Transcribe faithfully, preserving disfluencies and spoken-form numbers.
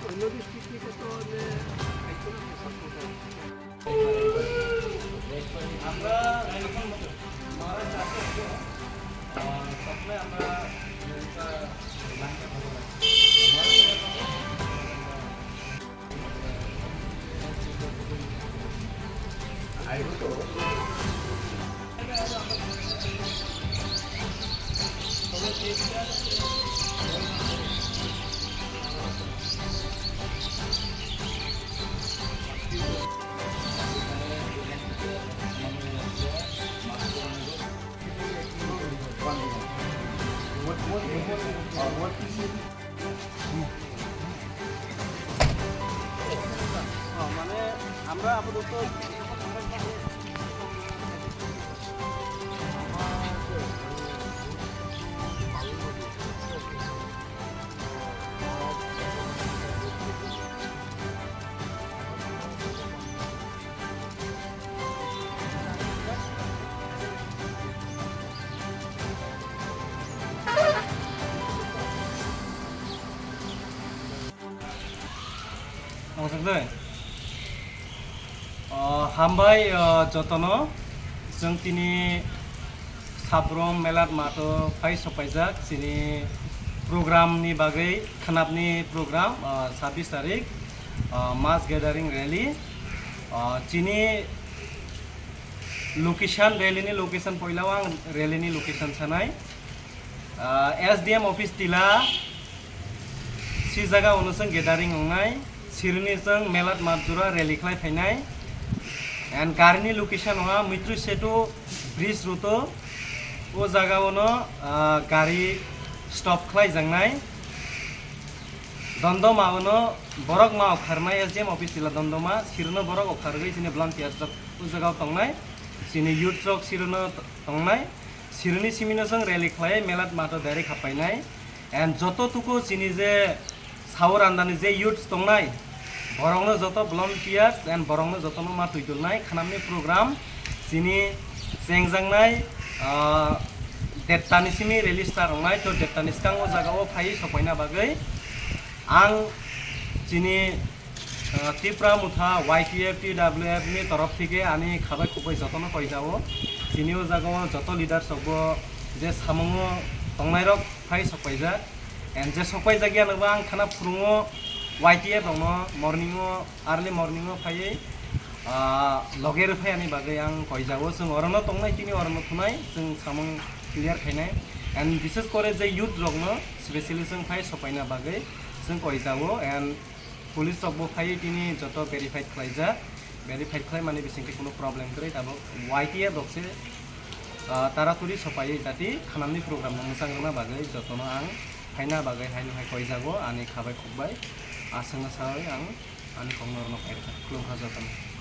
অন্য ডিস্ট্রিক্ট থেকে তো মানে আইতো না, সাপোর্ট। মানে আমরা আপাতত Hambai, jotono, chwng tini Sabrom Melat Matho phai sokpaijak chini program ni bagwi, khnapni program, sabbish tarik, mass gathering rally. Chini location, rally ni location, poila o ang rally ni location sanai. S D M office tila si jaga ono chwng gathering wngnai, sirini chwng Melat Matjora rally khlai phainai. And gari ni location ha Mitri Setu bridge road o, o jaga ono gari stop khlai jangnai. Dondoma ono borok ma okharnai S D M office tila dondoma, sirono borok okharwi chini volunteers rok o jaga o tongnai, chini youth rok sirono tongnai, sirini simino chwng rally khlai Melat Matho direct hapainai, and joto tuku chini je Saurandani je youth tongnai, borokno joto volunteers and borokno jotono ma twi dulnai khanamni program chini chengjaknai, ah, dettani simi rally start wngnai, to dettani swkango jagao phai sokpaina bagwi ang chini, ah, Tipra Motha Y T F, T W F ni torof theke ani khabai khukbai jotono koijao. Chini o jagao joto leaders rokbo je samungo tongnairok phai sokpaijak. And je sokpaijak ya nokba ang khana phurungo Y T F rokno morning o, early morning o phaiwi, ah, loge rwphai ani bagwi ang koijao. Chwng orono tongnai, tini orono thunai, chwng samung clear khainai. And bishes kore je youth rokno specially chwng phai sokpaina bagwi chwng koijao. And police rokbo phaiwi tini joto verified khlaijak. Verified khlaimani bisingtwi kunu problem kwrwi, tabuk Y T F rok se, ah, taraturi sopaiwi jati khanamni program no mwchang rwna bagwi jotono ang phaina bagwi haino hai koijago ani khabai khukbai. Aswkno sawi ang ani kokno rwno phai rwkha. Khulumkha jotono.